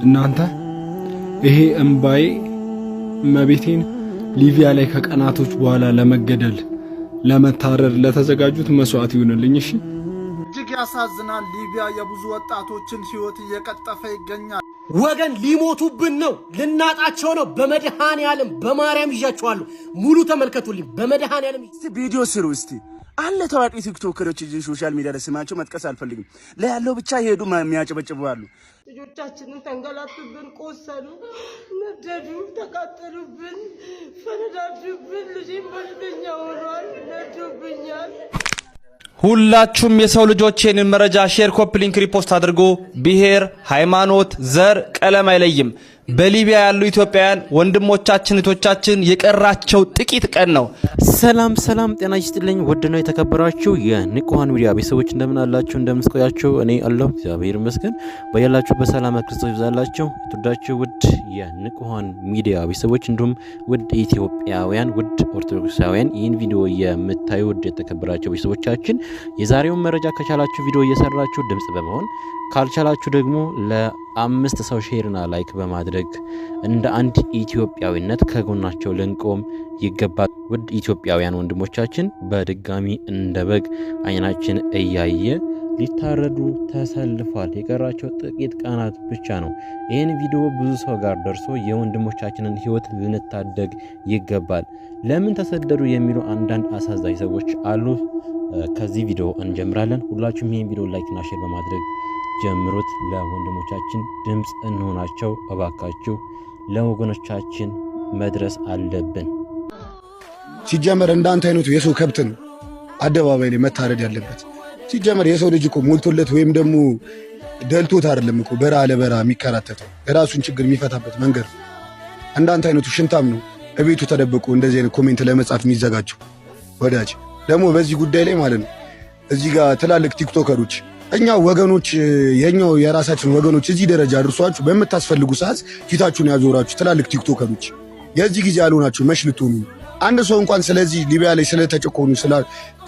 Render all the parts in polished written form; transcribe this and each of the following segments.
እናንተ፣ ይሄ እምባዬ እመቤቴን ሊቢያ ላይ ከቀናቶች በኋላ ለመገደል፣ ለመታረድ ለተዘጋጁት መስዋዕት ይሁንልኝ። እሺ። እጅግ ያሳዝናል። ሊቢያ የብዙ ወጣቶችን ሕይወት እየቀጠፈ ይገኛል። ወገን፣ ሊሞቱብን ነው፣ ልናጣቸው ነው። በመድኃኔ ዓለም በማርያም ይዣችኋለሁ። ሙሉ ተመልከቱልኝ። በመድኃኔ ዓለም። እስቲ ቪዲዮ ስሩ። እስቲ አለ ታዋቂ ቲክቶከሮች እዚህ social media ላይ፣ ስማቸው መጥቀስ አልፈልግም። ለያለው ብቻ የሄዱ የሚያጨበጭቡ አሉ። ልጆቻችንን ተንገላቱብን፣ ቆሰሉ፣ ነደዱ፣ ተቃጠሉብን፣ ፈነዳዱብን። ልጄም በሽተኛ ሆኗል፣ ነዶብኛል። ሁላችሁም የሰው ልጆች ይህንን መረጃ share፣ copy link፣ repost አድርጎ ብሔር፣ ሃይማኖት፣ ዘር፣ ቀለም አይለይም። በሊቢያ ያሉ ኢትዮጵያውያን ወንድሞቻችን እህቶቻችን የቀራቸው ጥቂት ቀን ነው። ሰላም ሰላም፣ ጤና ይስጥልኝ ውድና የተከበራችሁ የንቁሃን ሚዲያ ቤተሰቦች፣ እንደምን አላችሁ? እንደምን ቆያችሁ? እኔ አለሁ፣ እግዚአብሔር ይመስገን። በያላችሁበት ሰላም ክርስቶስ ይብዛላችሁ። የተወዳችሁ ውድ የንቁሃን ሚዲያ ቤተሰቦች እንዲሁም ውድ ኢትዮጵያውያን፣ ውድ ኦርቶዶክሳውያን፣ ይህን ቪዲዮ የምታዩ ውድ የተከበራችሁ ቤተሰቦቻችን፣ የዛሬውን መረጃ ከቻላችሁ ቪዲዮ እየሰራችሁ ድምጽ በመሆን፣ ካልቻላችሁ ደግሞ ለአምስት ሰው share ና like በማድረግ እንደ አንድ ኢትዮጵያዊነት ከጎናቸው ልንቆም ይገባል። ውድ ኢትዮጵያውያን ወንድሞቻችን በድጋሚ እንደ በግ አይናችን እያየ ሊታረዱ ተሰልፏል። የቀራቸው ጥቂት ቀናት ብቻ ነው። ይህን ቪዲዮ ብዙ ሰው ጋር ደርሶ የወንድሞቻችንን ሕይወት ልንታደግ ይገባል። ለምን ተሰደዱ የሚሉ አንዳንድ አሳዛኝ ሰዎች አሉ። ከዚህ ቪዲዮ እንጀምራለን። ሁላችሁም ይህን ቪዲዮ like ና share በማድረግ ጀምሩት። ለወንድሞቻችን ድምፅ እንሆናቸው እባካችሁ። ለወገኖቻችን መድረስ አለብን። ሲጀመር እንዳንተ አይነቱ የሰው ከብት ነው አደባባይ ላይ መታረድ ያለበት። ሲጀመር የሰው ልጅ እኮ ሞልቶለት ወይም ደግሞ ደልቶት አይደለም እኮ በረሃ ለበረሃ የሚከራተተው፣ የራሱን ችግር የሚፈታበት መንገድ ነው። እንዳንተ አይነቱ ሽንታም ነው እቤቱ ተደብቆ እንደዚህ አይነት comment ለመጻፍ የሚዘጋጀው። ወዳጅ፣ ደግሞ በዚህ ጉዳይ ላይ ማለት ነው፣ እዚህ ጋር ትላልቅ ቲክቶከሮች፣ እኛ ወገኖች፣ የኛው የራሳችን ወገኖች እዚህ ደረጃ አድርሷችሁ በምታስፈልጉ ሰዓት ፊታችሁን ያዞራችሁ ትላልቅ ቲክቶከሮች የዚህ ጊዜ ያልሆናችሁ መች ልትሆኑ? አንድ ሰው እንኳን ስለዚህ ሊቢያ ላይ ስለተጨቆኑ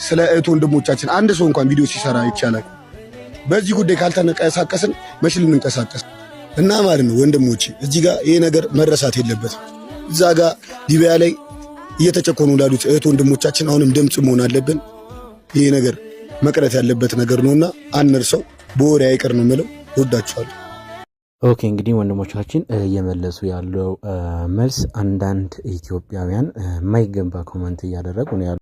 ስለ እህት ወንድሞቻችን አንድ ሰው እንኳን ቪዲዮ ሲሰራ ይቻላል። በዚህ ጉዳይ ካልተንቀሳቀስን መች ልንንቀሳቀስ? እና ማለት ነው ወንድሞቼ፣ እዚህ ጋር ይሄ ነገር መረሳት የለበትም። እዛ ጋር ሊቢያ ላይ እየተጨቆኑ ላሉት እህት ወንድሞቻችን አሁንም ድምፅ መሆን አለብን። ይሄ ነገር መቅረት ያለበት ነገር ነውና አንርሰው። በወሬ አይቀር ነው የምለው። ወዳችኋለሁ። Okay፣ እንግዲህ ወንድሞቻችን እየመለሱ ያለው መልስ አንዳንድ ኢትዮጵያውያን የማይገባ comment እያደረጉ ነው ያሉ።